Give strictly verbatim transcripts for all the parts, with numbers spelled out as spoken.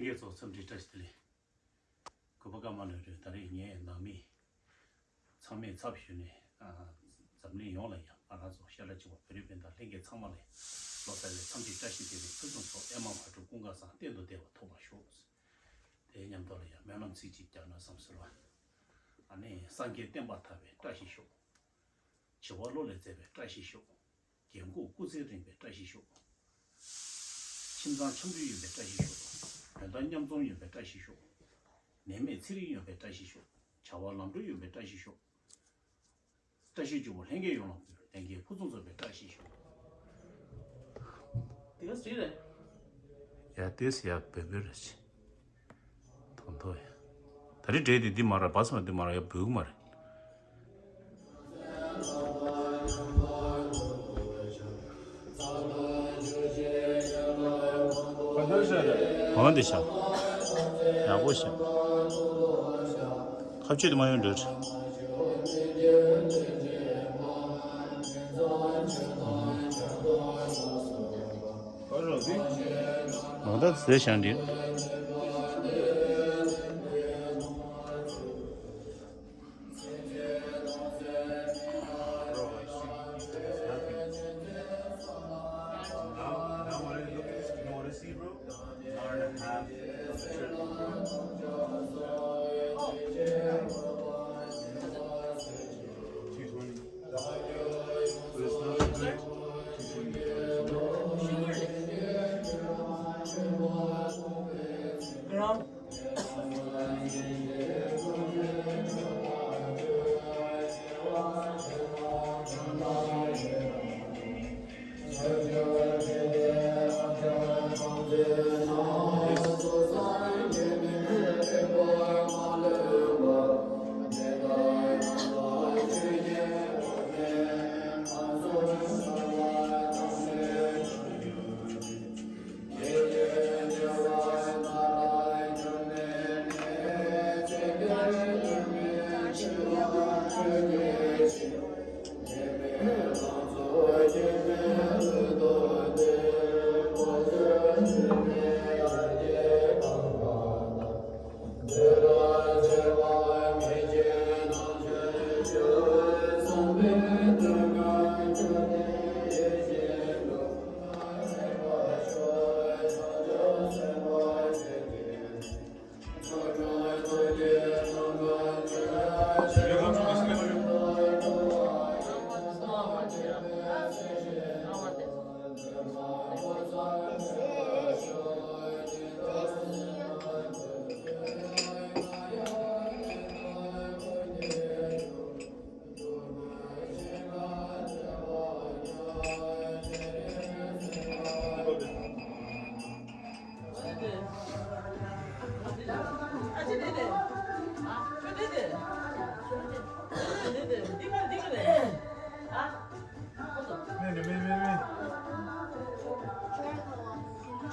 ལྷན་རྒྱས་ཚོ་འཚམས་འདྲི་བཀྲ་ཤིས་བདེ་ལེགས། གུས་པ་ཀརྨ་ལྷུན་གྲུབ། ད་རེས་ངས་ནང་མི་ཚང་མས་ཚབ་ཞུས་ནས་ཨ་འཛམ་གླིང་ཡོངས་ལ་ཡང་ང་རང་ཚོ་ཤ་ཁྲག་གཅིག་པ་བོད་རིགས་སྤུན་ཟླ་ལྷན་རྒྱས་ཚང་མ་ལ་ལོ་གསར་བའི་འཚམས་འདྲི་བཀྲ་ཤིས་བདེ་ལེགས། ཕུན་སུམ་ཚོགས། ཨེ་མ་མཁའ་འགྲོ་ཀུན་དགའ་བཟང་གཏན་དུ་བདེ་བ་ཐོབ་པར་ཤོག། དེའི་མཉམ་དུ་ལ་ཡང་སྨོན་ལམ་ཚིག་གཅིག་རྒྱག་ན་བསམ་ཟེར་བ། ཨ་ནི་སངས་རྒྱས་བསྟན་པ་དར་བའི་བཀྲ་ཤིས་ཤོག། བྱིས་པ་བློ་ལ་མཛེས་པའི་བཀྲ་ཤིས་ཤོག། རྒན་འཁོགས་སྐུ་ཚེ་རིང་བའི་བཀྲ་ཤིས་ཤོག། ཁྱིམ་ཚང་འཆམ་མཐུན་ཡོང་བའི་བཀྲ་ཤིས་ཤོག། དོན་དག་མཉམ་འཛོམས་ཡོང་བའི་བཀྲ་ཤིས་ཤོག། ནད་མེད་ཚེ་རིང་ཡོང་བའི་བཀྲ་ཤིས་ཤོག། བྱ་བ་ལམ་འགྲོ་ཡོང་བའི་བཀྲ་ཤིས་ཤོག། བཀྲ་ཤིས་སྤྱི་བོ་ལྷན་རྒྱས་ཡོངས་ལ་ཕུལ། ལྷན་རྒྱས་ཕུན་སུམ་ཚོགས་པའི་བཀྲ་ཤིས་ཤོག། དེ་ག་སྲིད་རེད། ཡ་དེས་ཡ་བེ་བེ་རེད་ཅི། ཐོང་ཐོ་ཡ། ད་རེས་འདྲེ་དེ་འདི་མ་ར་བ་སི་མ་འདི་མ་ར་ཡ་བུག་མ་རེད། ག་འདྲ་བྱས་རེད། འོན་ཏེ་ཤ། ཡག་པོ་ཤ། ཁ་ཆུ་དེ་མ་ཡོང་འདྲ། ང་ད་ཟེར་བཞག་འདི།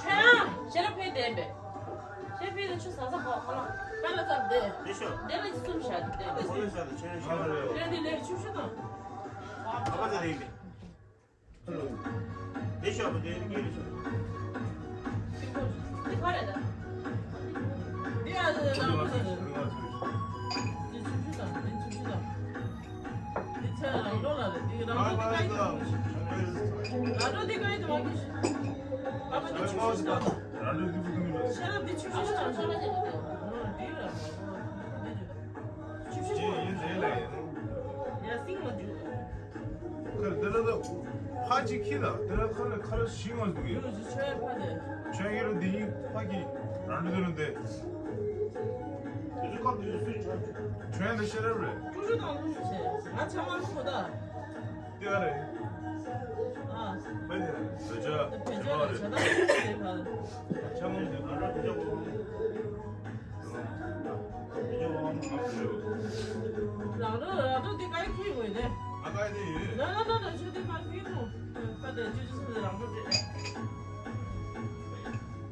ཁྱོད་ཡང་ཤེས་རབ་ཕེབས་བསྡད་པས། ཤེས་ཕེབས་ལ་ཆུ་ཟ་ཟ་ཧོ་ཧོ་ལ་ཀ་ལ་ཙམ་བསྡད། དེ་ཤོ། དེ་ལ་ཅི་གསུམ་བཞག་དེ་བསྡད། ཁོ་ལ་ཟ་དེ་ཆོས་ཤོ། ཁྱོད་འདི་ལས་ཆུ་ཤོ་དང་། ཨ་ཕ་ཟ་དེ་ཡིན་པས། དེ་ཤོ་བ་དེ་ནི་ཀི་རེ་ཤོ། འདི་ག་རེད་ད། འདི་ཨ་ཟ་ཟ་ཟ་ཟ། འདི་ཆུ་ཤོ་དང་འདི་ཆུ་ཤོ་དང་། འདི་ཚེ་རང་འགྲོ་ལ་རེད། འདི་རང་འགྲོ་འདི་ག་ཡི་དུ་མ་གི། རང་འགྲོ་འདི་ག་ཡི་དུ་མ་གི། ཨ་མ་འདི་ཆུ་ཤོ་ཤོ་དང་། ཤེས་རབ་འདི་ཆུ་ཤོ་ཤོ་དང་ཤོ་ལ་ཅེ་འདི་འདི་ར། ཆུ་ཤོ་ཤོ་དང་། ཡ་སིང་མ་འཇུ། ཁར་འདི་ལ་དོ། ཕ་ཅིག་ཁྱི་ལ་འདི་ལ་ཁར་ལ་ཁར་ཞིང་ང་འདུག་ཡོད། ཆོས་ཕ་དེ། ཆོས་ཡོད་ར་འདི་ཡིན་ཕ་གི་རང་འདྲ་འདི་ར་འདི། ཆོས་འདི་ཤེས་རབ་རེད། ཀྲུ་ཀྲུ་དང་ལྷུང་བྱས། ང་ཚང་མ་ལྷུང་བ་ད། འདི་ག་རེད། ཨ། བོད་དེ་རེད། བོད་ཇ། བོད་ཇ་རེད། བོད་ཇ་དང་བོད་ཇ་རེད། ཆ་མོ་འདི་ང་རང་བོད་ཇ་གོ། རང་རོ་རང་རོ་དེ་ག་ཡི་ཁུལ་ཡོད་དེ། ཨ་ག་ཡི་དེ་ཡོད། ན་ན་ན་ན་ཆུ་དེ་མ་ཁུལ་ཐོང་ཁ་དེ་ཆུ་ཆུ་སུ་རང་རོ་དེ།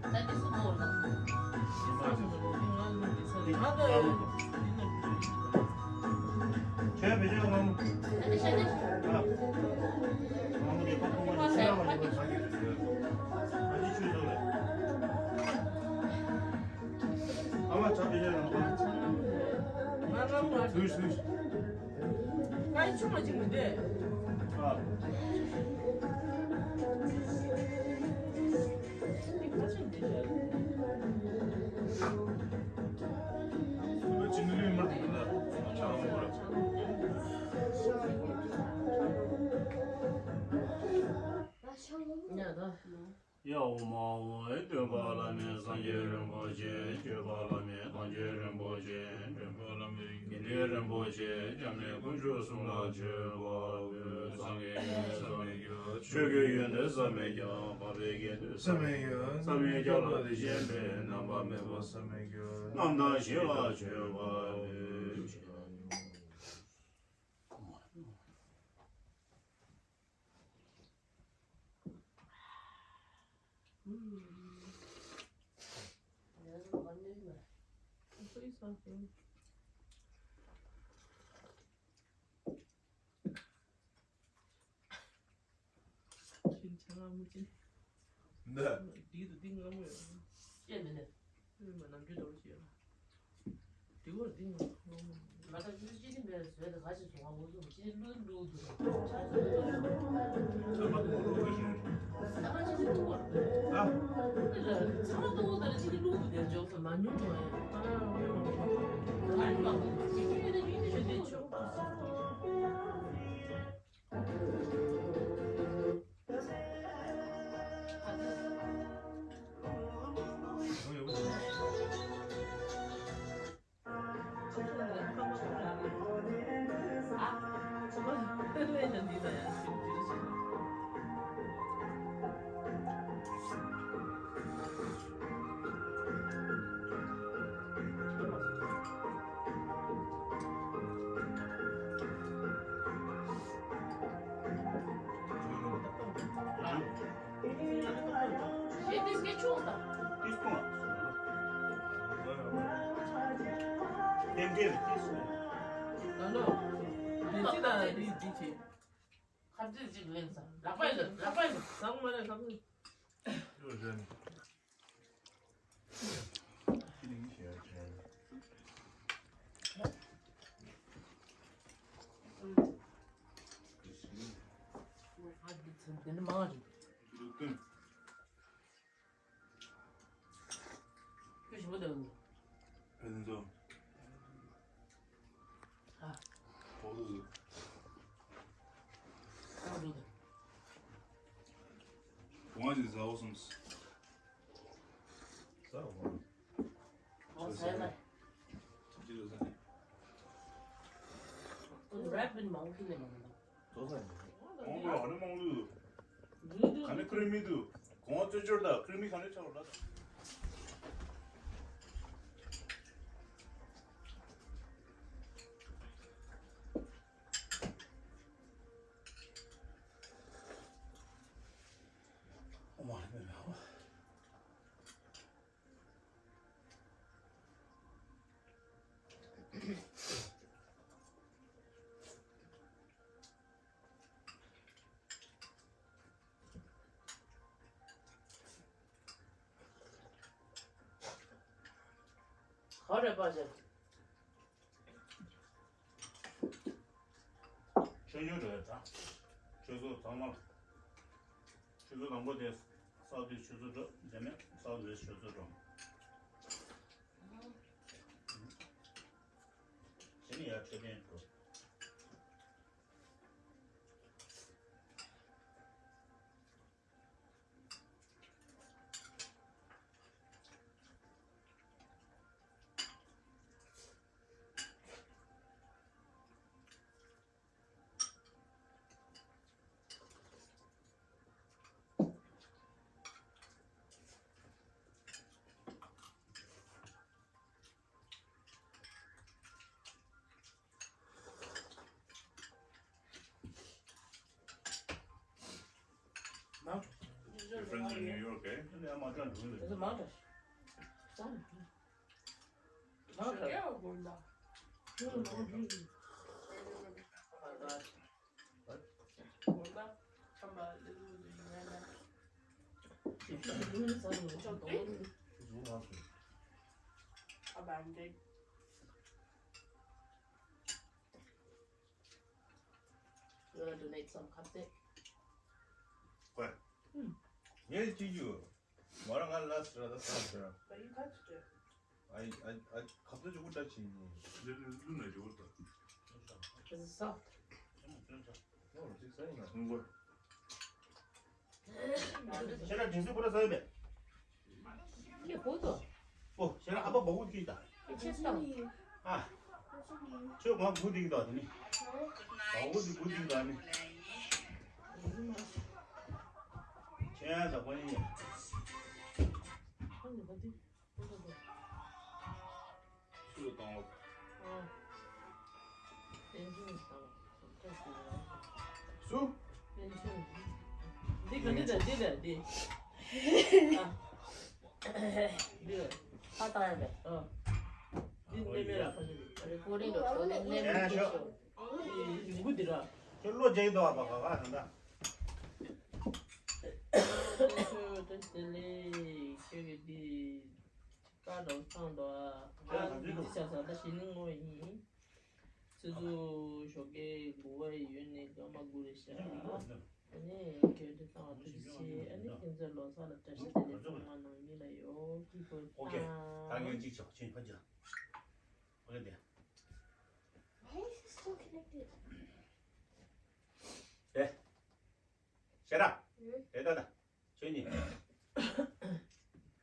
ད་དེ་སུ་མོ་ར། ང་ལུ་དེ་ས་རེད། ང་ད་ཡོད། ཁྱོད་བེད་སྤྱོད་ངམ། ཨ་ནི་ཤ་ནི། ཨ། ངམ་དེ་ཁོ་ཁོ་མ་ཤ་ཡ་མ་ཡིན་པ་ས་གི་རེད། ཨ་ནི་ཆུ་ཚོད་རེད། ཡ་ཧོ་མ་ཧོ། སྟོན་པ་བླ་མེད་སངས་རྒྱས་རིན་པོ་ཆེ། སྤྱོད་པ་བླ་མེད་དམ་ཆོས་རིན་པོ་ཆེ། འདྲེན་པ་བླ་མེད་དགེ་འདུན་རིན་པོ་ཆེ། སྐྱབས་གནས་དཀོན་མཆོག་གསུམ་ལ་མཆོད་པ་འབུལ། སངས་རྒྱས་ཡོན་ཏན་བསམ་མི་ཁྱབ། ཆོས་ཀྱི་ཡོན་ཏན་བསམ་མི་ཁྱབ། འཕགས་པའི་དགེ་འདུན་བསམ་མི་ཁྱབ། བསམ་མི་ཁྱབ་ལ་དེ་བཞིན་གཤེགས་པའི་རྣམ་པར་སྨིན་པ་བསམ་མི་ཁྱབ། རྣམ་དག་ཞི་ལ་མཆོད་པ་འབུལ། འདི། འདི་དུ་འདི་ངོ་མ་ཡོད། ཅེས་མིན་ནས། ཨུ་མ་ནམ་རྒྱུན་འདྲ་བོ་ཞིག་ཡོད། དེ་བར་འདི་ངོ་མ། ང་ད་ཅི་ཅི་ནི་མེད་བཟོས་ཏེ་ག་ཅི་བཟོ་བ་འུ་ཚོ་ཅི་ནི་བླུག་བླུག་འདུག་ཚང་མ་ཏོག་བླུག་གི་རེད། ཚང་མ་ཅི་ནི་བླུག་བར་འདུག་ཨ། ཚང་མ་ཏོག་བླུག་དང་ཅི་ནི་བླུག་འདུག་དེ་འཇོག་ས་མ་ཉུང་བ་ཡ། ཨ་ཡོད་མ་འདུག་ཅི་ནི་ཡོད་ན་ཡོད་ནི་ཞོ་དེ་ཆོག་འདི་ནི་མང་རེད། ཁྱོད་ཞིམ་པོ་འདུག་ཨེ་འདུག་ཨ། ཨོ་འདུག་ཨ་འདུག་གོང་ཞིག་ཟ་འོ་སོང་། ཟ་འོ། ཨོ་ཟ་ཡ་ལ། ཅི་ལ་ཟ། ཨོ་རེད་པིན་མང་པོ་ལས་མང་པོ། ཏོག་ཙམ་ཡིན། ཨོང་པོ་ཨ་ནི་མང་ལུས། ག་ནི་ཁུ་རེ་མི་འདུག་གོང་བ་རྩོད་སྦྱོར་དང་ཁུ་རེ་མི་ག་ནི་ཆགས་པ་ལ། ཨོ་མ་རེ་མི་རེ་ཧོ། ག་རེ་པ་ཟེར། ཆོས་ཉུང་རེད་ད། ཆོས་ཚོགས་ཚང་མ། ཆོས་ཚོགས་དང་པོ་དེ་སའུ་ཐི་ཆོས་ཚོགས་འགྲོ། དེ་ནས་སའུ་ཐི་ཝེ་སི་ཆོས་ཚོགས་འགྲོ། དེ་ནས་ཡར་འཕྲོད་བསྟེན་འགྲོ། Your friends in New York, eh? Bandit. You wanna donate some cupcake? What? Hmm. Yeah, it's you. What am I last? But you touched it. I, I, I, ཁབ་ཏུ་ཅུག་ཏུ་ཕྱིན་ནས། འདི་ནི་བླུགས་ན་འགྲིག་གི་རེད། It's soft. ཁྱེད་རང་དྲིན་གཟོ་པོ་ར་ཟ་ཡོད་པས། ཁྱེད་བུ་དོ། ཨོ། ཁྱེད་རང་ཨ་ཕ་བ་བུ་ཐིག་ད། ཁྱེད་ཆེ་ས། ཨ། ཁྱོད་ང་བུ་ཐིག་ད་དེ་ནི། བ་བུ་ཐིག་བུ་ཐིག་ད་ནི། ཁྱེད་ཡང་ཟ་པ་ཡིན། ཁྱེད་ནི་བུ་ཐིག་སུ་ལ་བཏང་བ། ཨ། བསྟན་ཆུང་བཏང་། སུ། བསྟན་ཆུང་། འདི་ག་འདི་དང་འདི་དང་འདི། ཨ། འདི་ལ། ཕ་བཏང་ཡ་རེད། ཨ། འདི་ནས་མེད་ལ་ཕ་གི་རེད། ཀོ་རིན་ལོ་ཀོ་རིན་ནས་མེད་ཀྱི་ཤོག་འདི་ཡིན་གུ་འདི་ར། ཁྱོད་བློ་རྒྱག་གི་འདུག་ཨ་ཕ་ག་ག་ད་ད། ཁྱོད་ད་དེ་ལས་ཁྱོད་ཀྱི་འདི། ཀ་རོ་སང་དོ། ཨ། ཨ་འདི་ཆ་ས་ད་ཞི་ལིང་ངོ་ཡིན། སི་ཛུ་ཞོགས་ཀའི་དགུ་པ་ཡོད་ནི་སྐར་མ་དགུ་རེད་ཤག་ཨ་ནི་གྱོད་དེ་བཏང་བ་ཐུགས་རྗེ་ཆེ། ཨ་ནི་ཁྱེད་ཚོའི་ལོ་གསར་ལ་བཀྲ་ཤིས་བདེ་ལེགས། ཚང་མ་ནང་མི་ལ་ཡོད་ཀྱི་བོད་ཨོ་ཁེ། ད་ངས་གཅིག་ཆོག་ཆེན་ཕ་ཇ། ཨོ་ཁེ་དེ། Why is it still connected? དེ། ཤེས་ར། དེ་ད་ད། ཁྱོད་གཉིས།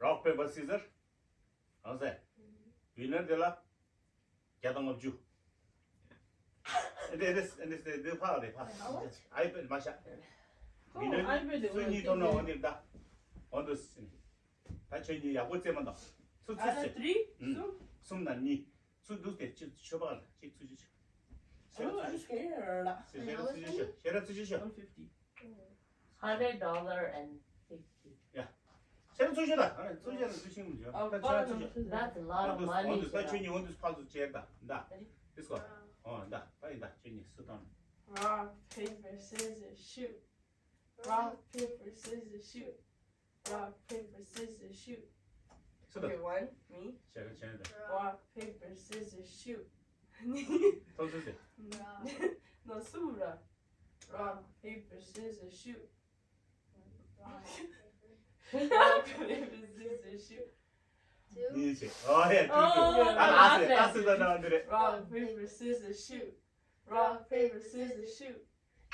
Rock paper scissor། རང་སེ། ཝི་ནར་དེ་ལ། བརྒྱ་དང་ལྔ་བཅུ། ཨེ་འདྲས་ཨེ་འདྲས་ཨེ་འདྲས་དེ་ཕ་ལ་རེ་ཕ། ཨའི་པེ་ཌི་མ་ཤ། ཝི་ནར་ཨའི་པེ་ཌི་སུ་གཉིས་ཐོབ་ན་འོ་འདིར་ད། འོ་འདུ་སི། ད་ཁྱོད་གཉིས་ཡག་པོ་རྩེད་མ་དང་། ཚུར་ཚུར་ཨ་ཟེར། ཏྲི། ཨུམ། གསུམ། གསུམ་དང་གཉིས། ཚུར་འདུག་སྟེ་གཅིག་ཆོད་པ་ལ་གཅིག་ཚུར་ཆོད་ཆོད། ཤེས་ར་ཚུར་ཆོད་ཤོད། ཤེས་ར་ཚུར་ཆོད་ཤོད། ཤེས་ར་ཚུར་ཆོད་ཤོད། One fifty. Hundred dollar and fifty. ཡ། ཁྱེད་ཚོ་ཤོད་ད། ཨ་ནི་ཚོ་ཤོད་ན་ཚོ་ཤིང་མི་འཇོག་ད་ཁྱེད་ཚོ་ཤོད། That's a lot of money. འོ་འདུག་ད་ཁྱོད་གཉིས་འོ་འདུག་ཕར་ཚུར་བྱས་ད། ད། This one. འོ་ད། ད་ཡིན་ད་ཁྱོད་གཉིས་སུ་བཏང་། Rock, paper, scissors, shoot. Rock, paper, scissors, shoot. Rock, paper, scissors, shoot. སུ་བཏང་། Okay, one, me. བྱས་ད་བྱས་ད། Rock, paper, scissors, shoot. ཐོབ་ཚུལ་ཟེར། ན་སུ་ར། Rock, paper, scissors, shoot. Rock, paper, scissors, shoot. གཉིས་བྱས། ཨོ་ཡ། ཏུ་ཏུ། ད་ལ་སེ་ད་སེ་ད་ད་འདི་རེད། Rock, paper, scissors, shoot. Rock, paper, scissors, shoot.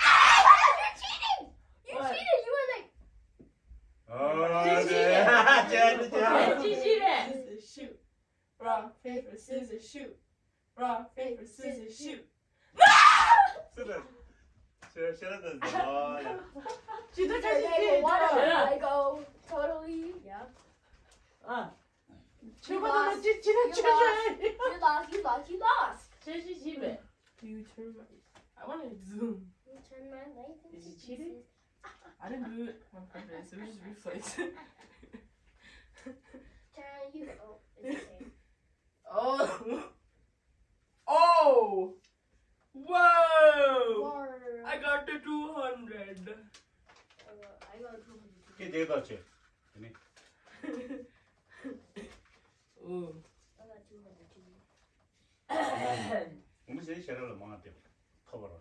Ah, you're cheating! You cheated! You were like, ཨོ་ཡ། ཅི་ཅི་རེད། Scissors, shoot. Rock, paper, scissors, shoot. Rock, paper, scissors, shoot. སུ་རེད། ཤེས་ཤེས་ར་ད་ཟེར། ཨོ་ཡ། ཇི་ལྟར་བྱ་ཞིག་ཅི་ལྟར། I go totally, yeah. ཨ། ཆོས་པ་ད་ལ་ཅི་ཅི་ལ་ཆོས་ཆོས། You lost, you lost, you lost. ཆོས་ཞིག་ཅི་མེད། You turn my, I want to zoom. You turn my life into pieces. Is it cheating? I didn't do it on purpose. It was just reflex. Turn you. Oh, it's okay. Oh. Oh. Whoa. Whoa. I got the two hundred. Uh, I got two hundred. ཁྱེད་དེ་ག་བྱེད། དེ་ནི། Oh. I got two hundred too. ངོ་མ་ཞེ་ཤེས་རབ་ལ་མང་སྟེ། ཐོབ་པར།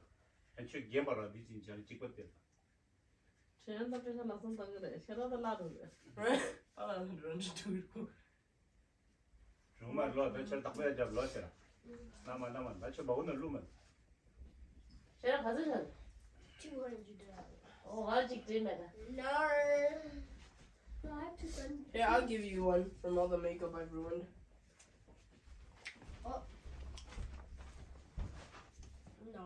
ཡང་ཁྱོད་རྒན་པར་འདི་ཅིག་བྱས་ན་གཅིག་པ་སྟེར། ཁྱེད་རང་ད་དཔེ་ཆ་ལ་སོང་ད་གི་རེད། ཁྱེད་རང་ད་བརླག་འགྲོ་གི་རེད། བརླག་འགྲོ་འགྲོ་འགྲོ། རུང་མ་ལོ་ད་ཁྱེད་བདག་པོ་ཡ་རྒྱབ་ལོ་ཁྱེད་རང་། ན་མ་ན་མ་ད་ཁྱོད་བ་འུ་ན་ལུ་མ། ཁྱེད་རང་ག་ཚོད་ཆགས། Two hundred dollars. ཨོ་ང་གཅིག་སྤྲད་མེད་ད། No. No, I have two hundred. Here, I'll give you one from all the makeup I've ruined. Oh. No.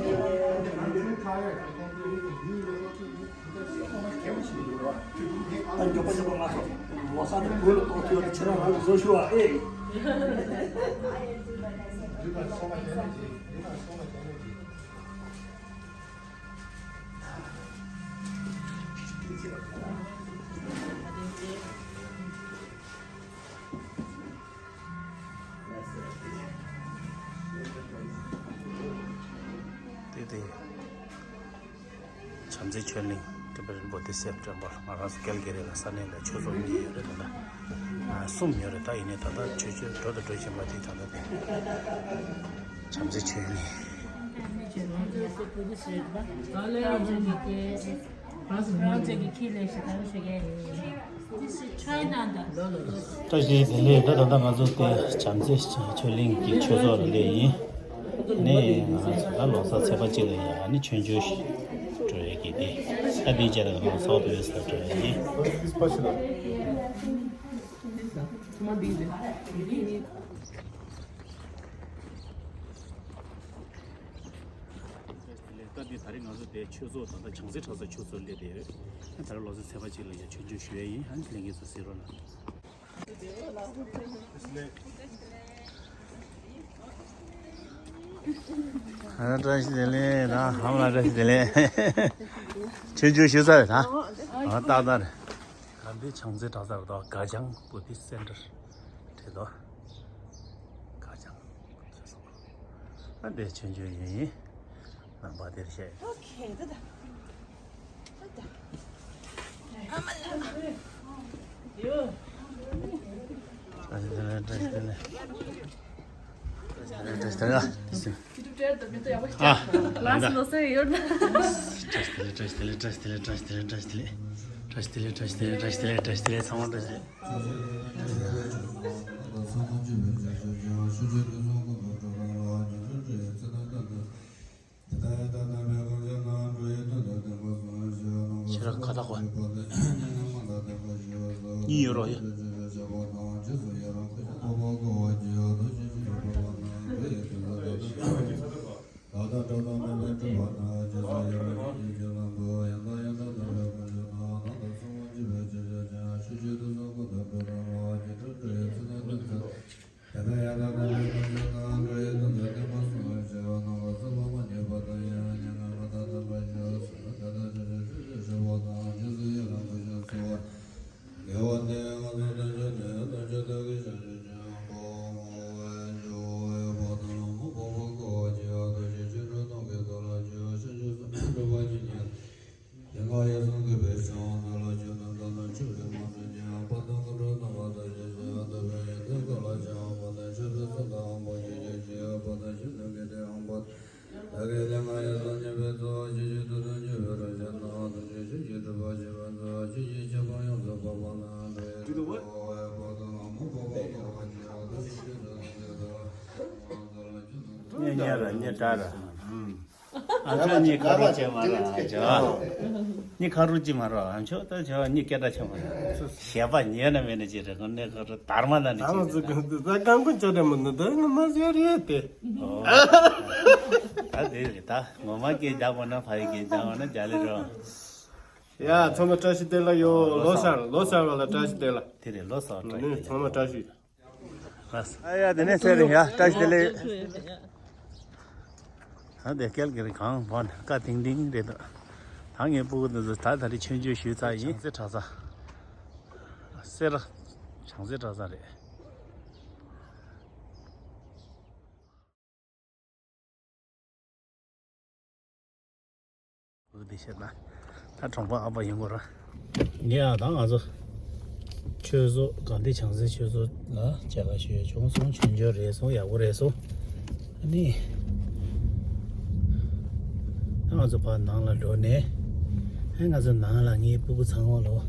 ད་མགྱོགས་པོ་མགྱོགས་པོ་ང་ཚོ་ལོ་གསར་དང་བོད་ལ་གཏོགས་ཐུབ་པའི་ཁྱེད་རང་རང་གི་བཟོ་ཞུ་བ་ཨེ། དེ་དེ། བྱམས་བརྩེ་ཆོས་གླིང་ཊི་བེ་ཊན་བོ་དྷི་སེན་ཊར་པ་ང་རང་ཚོ་ཀལ་གི་རི་ལ་ས་གནས་ལ་ཆོས་ཚོགས་གཉིས་ཡོད་རེད་ད་ལྟ། ཨ་གསུམ་ཡོད་རེད་ད་ཡིན་ནའི་ད་ལྟ་ཆོས་ཆོས་འགྲོ་དང་འགྲོ་བཞིན་པ་དེ་ད་ལྟ་དེ། བྱམས་བརྩེ་ཆོས་གླིང་། རང་ཅག་གི་ཁྱི་ལས་ཞེ་དྲག་བྱེད་མཁན། བཀྲ་ཤིས་བདེ་ལེགས། ད་ད་ལྟ་ང་ཚོ་དེ་བྱམས་བརྩེ་ཆོས་གླིང་གི་ཆོས་ཚོགས་ལ་སླེབས་ཡིན། ནས་ང་ཚོ་ད་ལོ་གསར་ཚེས་པ་གཅིག་ལ་ཡ་ནི་ཆོས་འབྱུང་ཞིག་འགྲོ་ཡ་གི་དེ་ད་དེའི་རྗེས་ལ་ང་ཚོ་སོག་པོ་ལིས་ལ་འགྲོ་ཡ་ཡིན། ད་འདི་ད་རེས་ང་ཚོ་དེ་ཆོས་ཚོགས་ད་ལྟ་བྱང་རྩེ་གྲྭ་ཚང་ཆོས་ཚོགས་སླེབས་བསྡད་ཡོད། ད་རེས་ལོ་གསར་ཚེས་པ་གཅིག་ལ་ཡ་ཆོས་འབྱུང་ཞུ་ཡ་ཡིན། ཨ་ནི་ལྷན་རྒྱས་ཚོ་གཟིགས་རོགས་གནང་། ཨ་བཀྲ་ཤིས་བདེ་ལེགས། ད་ཧམ་ལ་བཀྲ་ཤིས་བདེ་ལེགས། ཆོས་འབྱུང་ཞུ་ས་རེད་ད། ཨ་ཏག་ཏག་རེད། ག་འདི་བྱང་རྩེ་གྲྭ་ཚང་རེད་དོ། ག་བྱང་བོ་དྷི་སེན་ཊར་རེད་དོ། ག་བྱང་བོ་དྷི་སེན་ཊར། ཨ་འདི་ཆོས་འབྱུང་ཡིན། ནང་པ་དེར་བཤད། ཨོ་ཁེ་ད་ད། ཁྱེད་རང་ཁ་བཏགས་པ། གཉིས་ཡོད་རོགས་ཡ། ཉེ་ཉེ་ར་ཉེ་དྲ་ར། ཨ་ཅོ་གཉིས་ཁ་རུ་ཅེ་མ་ར་ཨ་ཅོ། གཉིས་ཁ་རུ་ཅེ་མ་ར་ཨ་ཅོ་ད་ཅོ་གཉིས་སྐད་གྲགས་ཆེ་མ་ར། ཞེ་པ་ཉེ་ན་མེད་ན་ཅེ་རེ་གོ་ནེ་ཁ་རུ་དར་མ་ན་ནི་ཅེ་རེ། ད་གང་གོ་ཅོ་རེ་མ་ནུ་ད་ང་མ་ཟེར་རེད་དེ། ད་དེ་རེད་ད་ངོ་མ་སྐད་རྒྱག་པ་ན་ཕ་ཡི་སྐད་རྒྱག་པ་ན་རྒྱ་ལི་རོ། ཡ་ཚང་མ་བཀྲ་ཤིས་བདེ་ལེགས་ཡོད། ལོ་གསར་ལོ་གསར་བ་ལ་བཀྲ་ཤིས་བདེ་ལེགས། དེ་རེད་ལོ་གསར་བ་བཀྲ་ཤིས་བདེ་ལེགས། ཚང་མ་བཀྲ་ཤིས། ཨ་ཡ་དེ་ནས་ཟེར་རེད་ཡ་བཀྲ་ཤིས་བདེ་ལེགས། ཨ་དེ་སྐལ་གྱི་རིང་གང་བོ་ནས་ཀ་ཏིང་ཏིང་རེད་འདུག་ད་ངའི་སྤུ་གུ་འདི་ཚོ་ད་ད་རེས་ཆོས་འབྱུང་ཞུས་ཚར་ཡིན། བྱང་རྩེ་གྲྭ་ཚང་། སེ་ར། བྱང་རྩེ་གྲྭ་ཚང་རེད། འོ་དེ་བཤད་ན། ད་གྲོང་པ་ཨ་ཕ་ཡིན་དགོས་ར། ངས་ཨ་ད་ང་ཚོ། ཆོས་ཚོགས་གངས་ཏི་བྱང་རྩེ་ཆོས་ཚོགས་ལ་མཇལ་ཁ་ཞུས་བྱུང་སོང་། ཆོས་འབྱུང་རེད་སོང་། ཡག་པོ་རེད་སོང་། ཨ་ནི། ད་ང་ཚོ་ཕར་ནང་ལ་འགྲོ་ནས། ཨ་ང་ཚོ་ནང་ལ་ངའི་སྤུ་གུ་ཚང་མ་ལོ།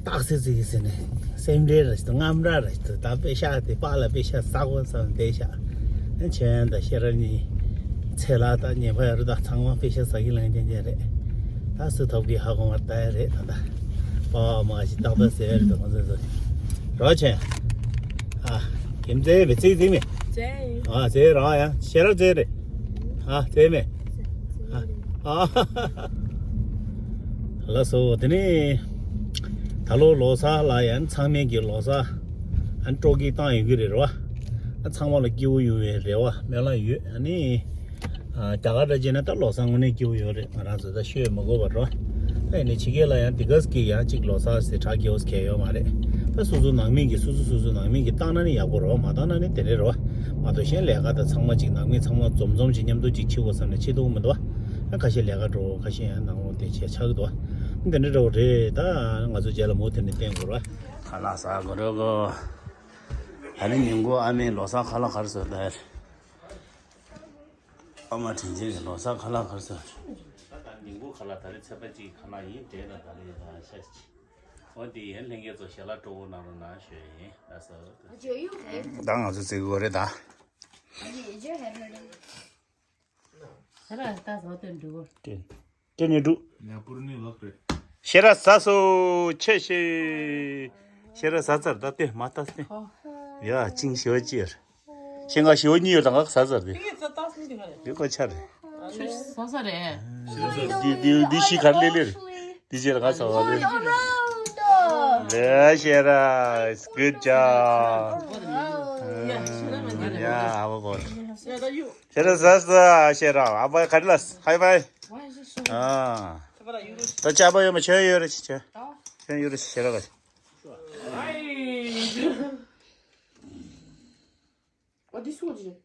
སྟག་སེ་ཚིག་གི་ཟེར་ནས་སེམས་ཁྲལ་ར་ཞིག་དང་རྔམ་ར་ར་ཞིག་དང་ད་པེ་ཤ་དེ་པགས་ལ་པེ་ཤ་ཟ་དགོས་བསམ་བསྡད་ཤག་ཨ་ཆེན་དང་ཤེས་རབ་གཉིས་ཚེ་ལགས་དང་ཉེ་ཕ་ཡ་རུ་དང་ཚང་མ་པེ་ཤ་ཟ་གི་ལངས་ཀྱང་ཀྱང་རེད། ད་སུ་ཐོབ་གི་ཧ་གོ་མར་ལྟ་ཡ་རེད་ད་ད། པ་མ་ཞིག་ཏག་ཏག་ཟེར་རེད་ད་ང་ཚོ་ཚོ། རོ་ཆེན། ཨ། ཁྱིམ་རྩེ་མེད་ཚིག་ཚིག་མེད། ཨ་ཚེ་རང་ཡང་ཤེས་རབ་ཚེ་རེད། ཨ་ཚེ་མེད། ཨ། ལགས་སོ། དེ་ནས་ད་ལོ་ལོ་གསར་ལ་ཡང་ཚང་མས་ཀྱི་ལོ་གསར་ཨ་ནི་སྤྲོ་སྐྱིད་བཏང་ཡོང་གི་རེད་རོ། ཨ་ཚང་མ་ལ་སྐྱིད་པོ་ཡོང་བའི་རེ་བ་སྨོན་ལམ་ཡོད། ཨ་ནི་ཨ་རྒྱ་གར་འདྲ་བྱས་ན་ད་ལོ་གསར་དངོས་གནས་སྐྱིད་པོ་ཡོད་རེད། ང་རང་ཚོ་ད་ཤོད་མི་དགོས་པ་རོ། ཨ་ཡིན་ནའི་ཕྱི་རྒྱལ་ལ་ཡང་དེ་ག་ཟིག་གི་ཡང་གཅིག་ལོ་གསར་ཟེར་གྲ་སྐྱེལ་བ་ཟེར་གང་ཡོད་མ་རེད། ད་སོ་སོ་ནང་མི་གི་སོ་སོ་སོ་སོ་ནང་མི་གི་བཏང་ན་ནི་ཡག་པོ་རོ། མ་བཏང་ན་ནི་དེ་འདྲ་རོ། མ་གཏོགས་གཞན་ལས་ཀ་དང་ཚང་མ་གཅིག་ནང་མི་ཚང་མ་འཛོམས་འཛོམས་ཅིག་མཉམ་དུ་གཅིག་བྱེད་དགོས་བསམ་ནས་བྱེད་ཐུབ་ཀྱི་མི་འདུག་བ། ཨ་ཁ་ཤས་ལས་ཀ་འགྲོ། ཁ་ཤས་ཡང་ནང་ལོགས་དེ་བྱས་ཆགས་ཀྱི་འདུག་བ། འདི་འདྲ་འདྲ་བོ་རེད། ད་ང་ཚོ་རྗེས་ལ་མུ་མཐུད་ནས་བསྟན་དགོས་ར། ཁ་ལག་ཟ་དགོས་རེད་གོ། ད་ནི་ཉིན་གུང་ཨ་མས་ལོ་གསར་ཁ་ལག་ག་རེ་བཟོས་ད། ཨ་མ་དྲིན་ཆེན་གྱིས་ལོ་གསར་ཁ་ལག་ག་རེ་བཟོས། ད་ཉིན་གུང་ཁ་ལག་ད་རེས་ཚེས་པ་གཅིག་ཁ་ལག་ཡིན། འབྲས་དང་ད་རེས་ད་ཤ་ཅིག་འོ་དེ་ཡིན། ལྷན་རྒྱས་ཚོ་ཞལ་ལག་སྤྲོ་བོ་གནང་རོགས་གནང་ཞུ་ཡ་ཡིན། ལགས་སོ། ད་ང་ཚོ་བརྩི་གི་ཡོད་རེད་ད། ད་ར་ད་བཟོ་དོན་འགྲུབ་བོ། ཏེ་ཏེ་ནི་འགྲུབ། ནས་པུར་ནི་ལག་རེད། ཤེས་ར་ཟ་སོ་ཆེ་ཤེ། ཤེས་ར་ཟ་ཚར་ད་ལྟོས་མ་ལྟ་སྟེ། ཡ་ཅིང་ཞི་བ་ཅི་ཡར། ཤེས་ང་ཞི་བ་གཉིས་ཡོད་ད་ང་ཟ་ཚར་ཏེ། འདི་ཀོ་ཆ་རེད། ཟ་ས་རེད། འདི་འདི་འདི་ཤི་གར་ལེ་ལེ་རེད། འདི་ཅེར་ག་ཚ་བ་རེད། ལས་ཤེས་ར། Good job. Yeah, have a good. ཤེས་ར་ཟ་ཟ་ཤེས་ར། ཨ་བ་ག་རེ་ལ། High five. ཨ། ད་ཅ་པ་ཡོད་མ་ཆོན་ཡོད་རེད་ཆོན། ཆོན་ཡོད་རེད་ཤེས་ར་ག། Oh, this one.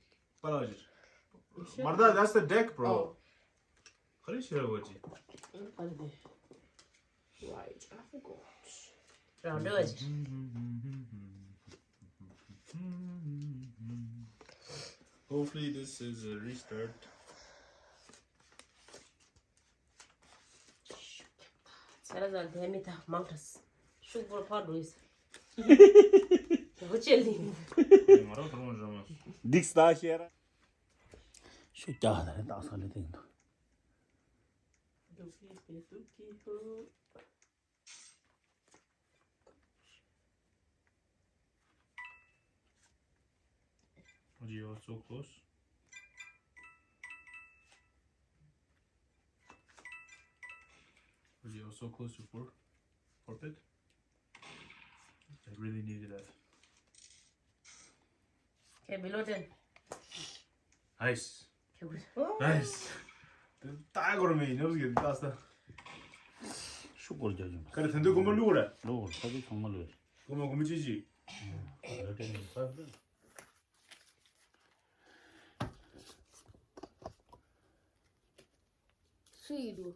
What is it? Marda, that's the deck, bro. Oh. What is it? Right, I forgot. Hopefully this is a restart. ཚེ་ར་ཟ་དེ་མི་ད་མང་དྲགས། ཤུགས་པོ་ཕར་འགྲོ་ཡིས། ཡག་ཅེ་ལིང་། ང་རང་ཐོག་མ་འཇོག་མ། འདིགས་ད་ཤེས་ར། ཤུགས་རྒྱག་ད་རེད་ད་ས་ལེ་དེང་དུ། འདུག་གི་དེ་འདུག་གི་ཧུ། You're so close. You're so close to four, four pit. I really needed that. Okay, below ten. Nice. Nice. ད་གོར་མེ་ཉོབ་གི་ད་ས། ཤུགས་སྐོར་རྒྱག་ཡོང་། ག་རེ་ད་འདོད་གོམ་པ་བླུག་ར། བླུག་ས་ཚིག་ཚང་མ་བླུག་རེད། གོམ་པ་གོམ་པ་ཅི་ཅི། སུ་ཡིན་འདུག་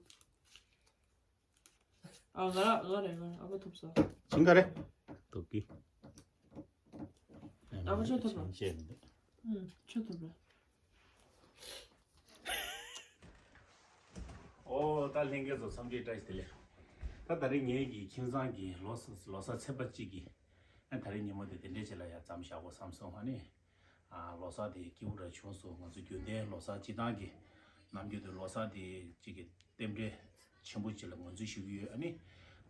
ཨ་ང་ར་ང་རེད་ང་རེད། ཨ་ཁུ་ཐུབ་ས། ཅིང་ག་རེ། ཐུབ་ཀི། ཨ་ཁུ་ཆོས་ཐུབ་ལ། ཅིང་ཅེ་འདི། ཨུམ་ཆོས་ཐུབ་ལ། ཨོ་ད་ལྷན་རྒྱས་ཚོ་འཚམས་འདྲི་བཀྲ་ཤིས་བདེ་ལེགས། ད་ད་རེས་ངེད་ཀྱི་ཁྱིམ་ཚང་གི་ལོ་གསར་ལོ་གསར་ཚེས་པ་གཅིག་གི་ཨ་ད་རེས་ཉིན་མོ་དེ་དེ་འདྲས་ཅིག་ལ་ཡ་མཚམས་བཞག་དགོས་བསམ་སོང་། ཨ་ནི། ཨ་ལོ་གསར་དེ་སྐྱིད་པོ་ར་བྱུང་སོང་། ང་ཚོ་རྒྱུན་ལྡན་ལོ་གསར་སྤྱི་བཏང་གི་ནམ་རྒྱུན་དུ་ལོ་གསར་དེ་གཅིག་གི་རྟེན་འབྲེལ་ཆེན་པོ་ཅིག་ལ་ངོས་འཛིན་ཞུ་གི་ཡོད། ཨ་ནི་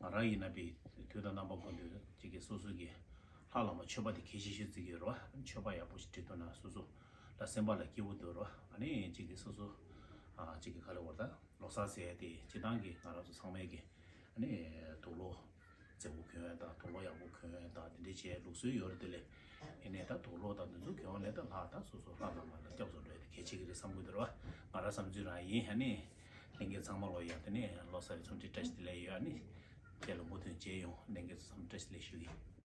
ང་རང་ཡིན་ན་པའི་དུས་དང་རྣམ་པ་ཀུན་ཏུ་གཅིག་གི་སོ་སོ་གི་ལྷ་བླ་མ་མཆོད་པ་དེ་གལ་ཆེ་ཤོས་བརྩི་གི་ཡོད་རེད་བ། མཆོད་པ་ཡག་པོ་ཞིག་འབྲི་ཐུབ་ན་སོ་སོ་ལ་སེམས་པ་ལ་སྐྱིད་པོ་འདུག་རེད་བ། ཨ་ནི་གཅིག་གི་སོ་སོ་ཨ་གཅིག་གི་ག་རེ་བར་ད་ལོ་གསར་ཟེར་ཡ་དེ་སྤྱི་བཏང་གི་ང་རང་ཚོ་ཚང་མའི་གི་ཨ་ནི་དུག་ལོག་མཛེས་པོ་གྱོན་ཡ་དང་དུག་ལོག་ཡག་པོ་གྱོན་ཡ་དང་དེ་འདྲའི་བྱས་ལུགས་སྲོལ་ཡོད་རེད། དེ་ལས་ཡིན་ནའི་ད་དུག་ལོག་དང་དེ་ཚོ་གྱོན་ནས་ད་ལྷ་ད་སོ་སོ་ལྷ་དང་མ་ལ་སྐྱབས་སུ་འགྲོ་ཡ་དེ་གལ་ཆེ་གི་རེད་བསམ་གི་འདུག་ར། ང་རང་བསམ་ཚུལ་རང་ཡིན། ཨ་ནི་ལྷན་རྒྱས་ཚང་མ་ལོ་ཡ་དེ་ནས་ལོ་གསར་རེ་འཚམས་འདྲི་བཀྲ་ཤིས་བདེ་ལེགས་ཡོད། ཨ་ནི་དེ་ལ་མུ་མཐུད་མཇལ་ཡོང་། ལྷན་རྒྱས་ཚོ་འཚམས་འདྲི་བཀྲ་ཤིས་བདེ་ལེགས་ཞུ་གི།